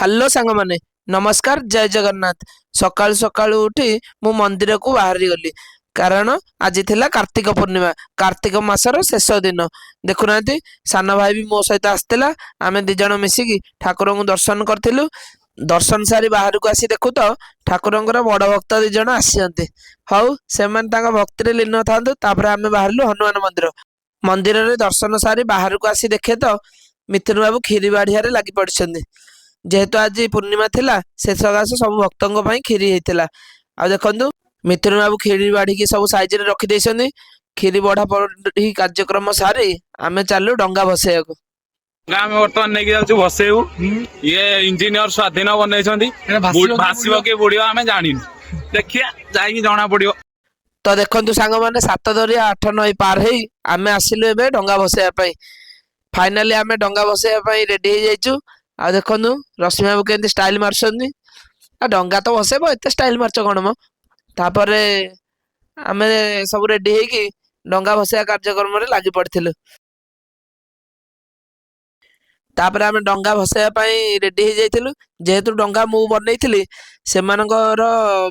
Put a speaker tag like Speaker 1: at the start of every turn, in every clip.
Speaker 1: Hello ସାଙ୍ଗମାନେ, ନମସ୍କାର, ଜୟ ଜଗନ୍ନାଥ। ସକାଳୁ ସକାଳୁ ଉଠି ମୁଁ ମନ୍ଦିରକୁ ବାହାରି ଗଲି, କାରଣ ଆଜି ଥିଲା କାର୍ତ୍ତିକ ପୂର୍ଣ୍ଣିମା, କାର୍ତ୍ତିକ ମାସର ଶେଷ ଦିନ। ଦେଖୁନାହାନ୍ତି, ସାନ ଭାଇ ବି ମୋ ସହିତ ଆସିଥିଲା। ଆମେ ଦି ଜଣ ମିଶିକି ଠାକୁରଙ୍କୁ ଦର୍ଶନ କରିଥିଲୁ। ଦର୍ଶନ ସାରି ବାହାରକୁ ଆସି ଦେଖୁ ତ ଠାକୁରଙ୍କର ବଡ଼ ଭକ୍ତ ଦି ଜଣ ଆସିଛନ୍ତି। ହଉ, ସେମାନେ ତାଙ୍କ ଭକ୍ତିରେ ଲୀନ ଥାନ୍ତୁ। ତାପରେ ଆମେ ବାହାରିଲୁ ହନୁମାନ ମନ୍ଦିର। ମନ୍ଦିରରେ ଦର୍ଶନ ସାରି ବାହାରକୁ ଆସି ଦେଖେ ତ ମିଥୁନ ବାବୁ କ୍ଷୀରି ବାଢ଼ିଆରେ ଲାଗି ପଡ଼ିଛନ୍ତି। ଯେହେତୁ ଆଜି ପୂର୍ଣ୍ଣିମା ଥିଲା, ସେ ସକାଶେ ସବୁ ଭକ୍ତଙ୍କ ପାଇଁ କ୍ଷୀରି ହେଇଥିଲା। ଆଉ ଦେଖନ୍ତୁ, ମିଥୁନ ବାବୁ କ୍ଷୀରି ବାଢ଼ିକି ସବୁ ସାଇଜରେ ରଖିଦେଇଛନ୍ତି। କ୍ଷୀରି ବଢ଼ା ବଢ଼ି କାର୍ଯ୍ୟକ୍ରମ ସାରି ଆମେ ଚାଲୁ ଡଙ୍ଗା ଭସେଇବାକୁ।
Speaker 2: ଆମେ ବର୍ତ୍ତମାନ ନେଇକି ଯାଉଛୁ ଭସେଇବୁ। ଇଏ ଇଞ୍ଜିନିୟର ସ୍ୱାଧୀନ ବନେଇଛନ୍ତି। ଭାସିବ କି ବୁଡିବ ଆମେ ଜାଣିନୁ, ଦେଖିବା ଯାଇକି ଜଣା ପଡିବ।
Speaker 1: ତ ଦେଖନ୍ତୁ ସାଙ୍ଗମାନେ, ସାତ ଦରିଆ ଆଠ ନଈ ପାର ହେଇ ଆମେ ଆସିଲୁ ଏବେ ଡଙ୍ଗା ଭସେଇବା ପାଇଁ। ଫାଇନାଲି ଆମେ ଡଙ୍ଗା ଭସେଇବା ପାଇଁ ରେଡି ହେଇଯାଇଛୁ। ଆଉ ଦେଖନ୍ତୁ ରଶ୍ମି ବାବୁ କେମିତି ଷ୍ଟାଇଲ ମାରୁଛନ୍ତି। ଆଉ ଡଙ୍ଗା ତ ଭସେଇବ, ଏତେ ଷ୍ଟାଇଲ ମାରୁଛ କଣ ମ? ତାପରେ ଆମେ ସବୁ ରେଡି ହେଇକି ଡଙ୍ଗା ଭସେଇବା କାର୍ଯ୍ୟକ୍ରମରେ ଲାଗି ପଡ଼ିଥିଲୁ। ତାପରେ ଆମେ ଡଙ୍ଗା ଭସେଇବା ପାଇଁ ରେଡି ହେଇଯାଇଥିଲୁ। ଯେହେତୁ ଡଙ୍ଗା ମୁଁ ବନେଇଥିଲି, ସେମାନଙ୍କର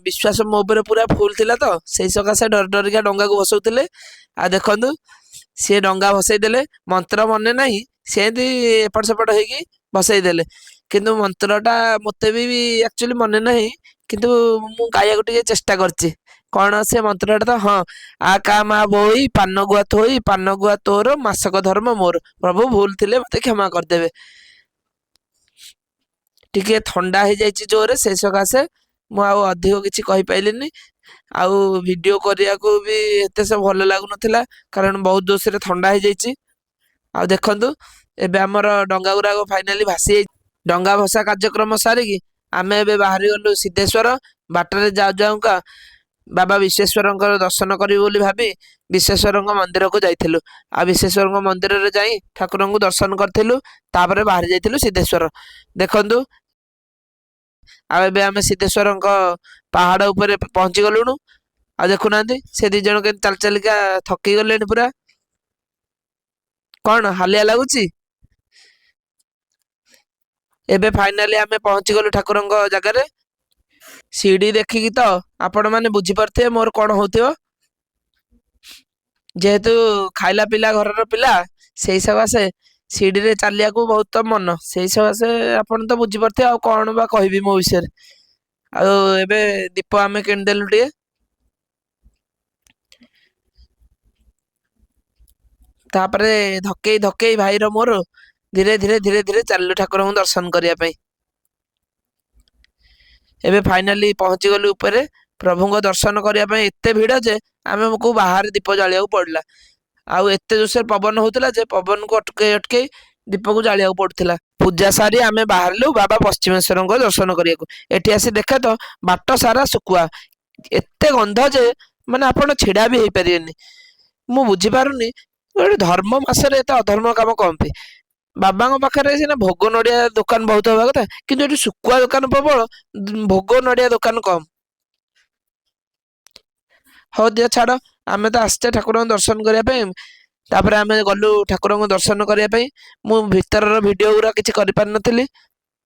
Speaker 1: ବିଶ୍ୱାସ ମୋ ଉପରେ ପୁରା ଫୁଲ ଥିଲା, ତ ସେଇ ସକାଶେ ଡରି ଡରିକା ଡଙ୍ଗାକୁ ଭସଉଥିଲେ। ଆଉ ଦେଖନ୍ତୁ, ସିଏ ଡଙ୍ଗା ଭସେଇ ଦେଲେ। ମନ୍ତ୍ର ମନେ ନାହିଁ, ସେମିତି ଏପଟ ସେପଟ ହେଇକି ଭସେଇ ଦେଲେ। କିନ୍ତୁ ମନ୍ତ୍ରଟା ମୋତେ ବି ଆକ୍ଚୁଆଲି ମନେ ନାହିଁ, କିନ୍ତୁ ମୁଁ ଗାଇବାକୁ ଟିକେ ଚେଷ୍ଟା କରିଛି। କ'ଣ ସେ ମନ୍ତ୍ରଟା ତ, ହଁ, ଆ କା ମା ବୋଇ ପାନ ଗୁଆ ଥୋଇ, ପାନ ଗୁଆ ତୋର ମାସକ ଧର୍ମ ମୋର। ପ୍ରଭୁ, ଭୁଲ ଥିଲେ ମୋତେ କ୍ଷମା କରିଦେବେ। ଟିକେ ଥଣ୍ଡା ହେଇଯାଇଛି ଜୋରେ, ସେ ସକାଶେ ମୁଁ ଆଉ ଅଧିକ କିଛି କହିପାରିଲିନି। ଆଉ ଭିଡ଼ିଓ କରିବାକୁ ବି ଏତେ ସବୁ ଭଲ ଲାଗୁନଥିଲା, କାରଣ ବହୁତ ଜୋରସୋରେ ଥଣ୍ଡା ହେଇଯାଇଛି। ଆଉ ଦେଖନ୍ତୁ, ଏବେ ଆମର ଡଙ୍ଗା ଗୁଡ଼ାକ ଫାଇନାଲି ଭାସି ଯାଇଛି। ଡଙ୍ଗା ଭସା କାର୍ଯ୍ୟକ୍ରମ ସାରିକି ଆମେ ଏବେ ବାହାରି ଗଲୁ ସିଦ୍ଧେଶ୍ୱର। ବାଟରେ ଯାଉ ଯାଉକା ବାବା ବିଶ୍ୱେଶ୍ୱରଙ୍କର ଦର୍ଶନ କରିବୁ ବୋଲି ଭାବି ବିଶ୍ୱେଶ୍ୱରଙ୍କ ମନ୍ଦିରକୁ ଯାଇଥିଲୁ। ଆଉ ବିଶ୍ୱେଶ୍ୱରଙ୍କ ମନ୍ଦିରରେ ଯାଇ ଠାକୁରଙ୍କୁ ଦର୍ଶନ କରିଥିଲୁ। ତାପରେ ବାହାରି ଯାଇଥିଲୁ ସିଦ୍ଧେଶ୍ୱର। ଦେଖନ୍ତୁ, ଆଉ ଏବେ ଆମେ ସିଦ୍ଧେଶ୍ୱରଙ୍କ ପାହାଡ଼ ଉପରେ ପହଞ୍ଚି ଗଲୁଣୁ। ଆଉ ଦେଖୁନାହାନ୍ତି, ସେ ଦି ଜଣ କେମିତି ଚାଲି ଚାଲିକା ଥକି ଗଲେଣି ପୁରା। କ'ଣ ହାଲିଆ ଲାଗୁଛି? ଏବେ ଫାଇନାଲି ଆମେ ପହଞ୍ଚି ଗଲୁ ଠାକୁରଙ୍କ ଜାଗାରେ। ସିଡ଼ି ଦେଖିକି ତ ଆପଣମାନେ ବୁଝିପାରୁଥିବେ ମୋର କ'ଣ ହଉଥିବ। ଯେହେତୁ ଖାଇଲା ପିଲା ଘରର ପିଲା, ସେଇ ସକାଶେ ସିଡ଼ିରେ ଚାଲିବାକୁ ବହୁତ ମନ। ସେଇ ସକାଶେ ଆପଣ ତ ବୁଝିପାରୁଥିବେ, ଆଉ କ'ଣ ବା କହିବି ମୋ ବିଷୟରେ। ଆଉ ଏବେ ଦୀପ ଆମେ କିଣିଦେଲୁ ଟିକେ। ତାପରେ ଧକେଇ ଧକେଇ ଭାଇର ମୋର ଧୀରେ ଧୀରେ ଧୀରେ ଧୀରେ ଚାଲିଲୁ ଠାକୁରଙ୍କୁ ଦର୍ଶନ କରିବା ପାଇଁ। ଏବେ ଫାଇନାଲି ପହଞ୍ଚି ଗଲୁ ଉପରେ ପ୍ରଭୁଙ୍କ ଦର୍ଶନ କରିବା ପାଇଁ। ଏତେ ଭିଡ଼ ଯେ ଆମକୁ ବାହାରେ ଦୀପ ଜାଳିବାକୁ ପଡ଼ିଲା। ଆଉ ଏତେ ଜୋରସୋର ପବନ ହଉଥିଲା ଯେ ପବନକୁ ଅଟକେଇ ଅଟକେଇ ଦୀପକୁ ଜାଳିବାକୁ ପଡୁଥିଲା। ପୂଜା ସାରି ଆମେ ବାହାରିଲୁ ବାବା ପଶ୍ଚିମେଶ୍ୱରଙ୍କ ଦର୍ଶନ କରିବାକୁ। ଏଠି ଆସି ଦେଖେ ତ ବାଟ ସାରା ଶୁଖୁଆ, ଏତେ ଗନ୍ଧ ଯେ ମାନେ ଆପଣ ଛିଡ଼ା ବି ହେଇପାରିବେନି। ମୁଁ ବୁଝିପାରୁନି, ଗୋଟେ ଧର୍ମ ମାସରେ ଏତେ ଅଧର୍ମ କାମ କଣ ପାଇଁ? ବାବାଙ୍କ ପାଖରେ ସିନା ଭୋଗ ନଡ଼ିଆ ଦୋକାନ ବହୁତ ହବା କଥା, କିନ୍ତୁ ଏଠି ଶୁଖୁଆ ଦୋକାନ ପ୍ରବଳ, ଭୋଗ ନଡ଼ିଆ ଦୋକାନ କମ। ହଉ ଦିଅ ଛାଡ଼, ଆମେ ତ ଆସିଛେ ଠାକୁରଙ୍କୁ ଦର୍ଶନ କରିବା ପାଇଁ। ତାପରେ ଆମେ ଗଲୁ ଠାକୁରଙ୍କୁ ଦର୍ଶନ କରିବା ପାଇଁ। ମୁଁ ଭିତରର ଭିଡ଼ିଓ ଗୁଡ଼ା କିଛି କରିପାରିନଥିଲି,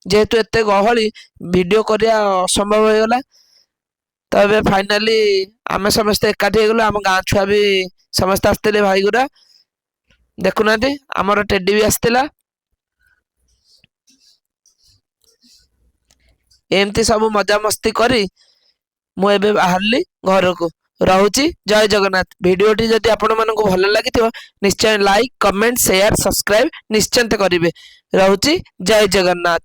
Speaker 1: ଯେହେତୁ ଏତେ ଗହଳି, ଭିଡ଼ିଓ କରିବା ଅସମ୍ଭବ ହେଇଗଲା। ତ ଏବେ ଫାଇନାଲି ଆମେ ସମସ୍ତେ ଏକାଠି ହେଇଗଲୁ। ଆମ ଗାଁ ଛୁଆ ବି ସମସ୍ତେ ଆସିଥିଲେ, ଭାଇଗୁରା। ଦେଖୁନାହାନ୍ତି, ଆମର ଟେଡି ବି ଆସିଥିଲା। ଏମିତି ସବୁ ମଜାମସ୍ତି କରି ମୁଁ ଏବେ ବାହାରିଲି ଘରକୁ। ରହୁଛି, ଜୟ ଜଗନ୍ନାଥ। ଭିଡ଼ିଓଟି ଯଦି ଆପଣମାନଙ୍କୁ ଭଲ ଲାଗିଥିବ, ନିଶ୍ଚୟ ଲାଇକ୍, କମେଣ୍ଟ, ସେୟାର, ସବସ୍କ୍ରାଇବ ନିଶ୍ଚିନ୍ତ କରିବେ। ରହୁଛି, ଜୟ ଜଗନ୍ନାଥ।